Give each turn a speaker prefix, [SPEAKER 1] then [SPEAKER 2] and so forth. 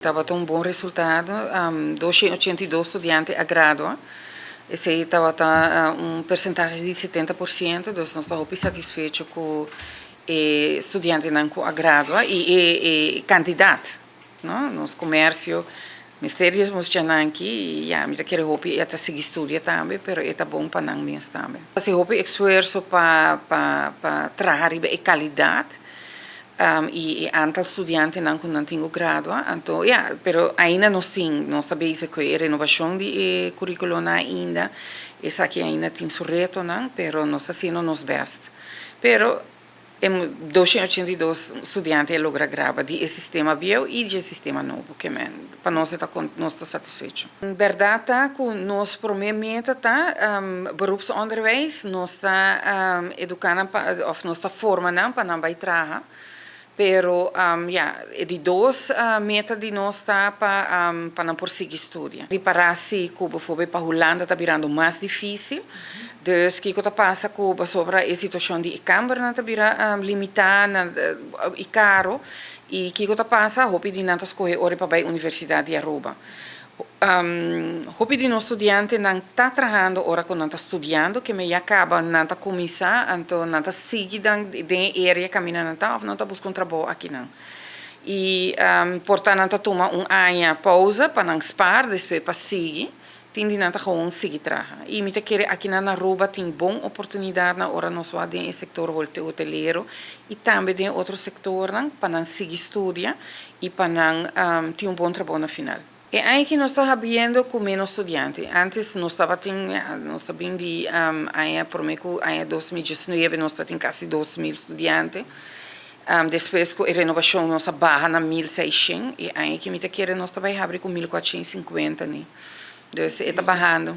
[SPEAKER 1] Tabata un bon resultado, 282 studiante a gradua. Esey tabata un porcentahe di 70%, dus nos ta hopi satisfecho cu e studiantenan cu a gradua y e cantidad, no? Nos comercio, mester di muchanan aki, ja, mi ta kere hopi ta sigui studia tambe, pero ta bon pa nan mes tambe. Asina, hopi esfuerso pa traha riba e calidad y aantal studiantenan cu nan tin gradua. Anto, ja, pero ainda nos tin, nos ta bezig cu e renovacion di e curiculo ainda. Esaki ainda tin su retonan, pero nos ta haciendo nos best. Pero 282 studiante a logra gradua di sistema bieu y di sistema nobo, kiermen, pa nos ta nos ta satisfecho. Berdad ta cu nos prome meta ta beroepsonderwijs, nos ta educando of nos ta formando pa nan bay traha. Pero ja, di dos meta di nos ta pa nan por sigui studia. Ripara si cu bijvoorbeeld pa Hulanda ta birando mas dificil. Dus kico ta pasa cu sobre e situacion di kamber ta bira limita na, y caro y kico ta pasa, hopi di nan ta scohe ora pa bay Universidad di Aruba. Hopi di nos studiantenan ta trahando ora cu nan ta studiando, kiermen ya caba nan ta cuminsa, anto nan ta sigui den area caminda nan ta of nan ta busca un trabou akinan. Y por ta nan ta tuma un aña pausa pa nan spaar, despues pa sigui, tin di nan ta gewoon sigui traha. Y mi ta kere aki na Aruba tin bon oportunidad na ora nos wak den sector hotelero y tambe den otro sectornan pa nan sigui studia y pa nan tin un bon trabou na final. E aki nos ta habriendo cu menos studiante. Antes nos tabata nos tabatin di aña prome cu aña 2019 nos tabatin casi 2000 studiante. Despues cu e renovacion nos a baha na 1600 y aki mi ta kere nos ta bay habri cu 1450, ne? Dus e ta bahando.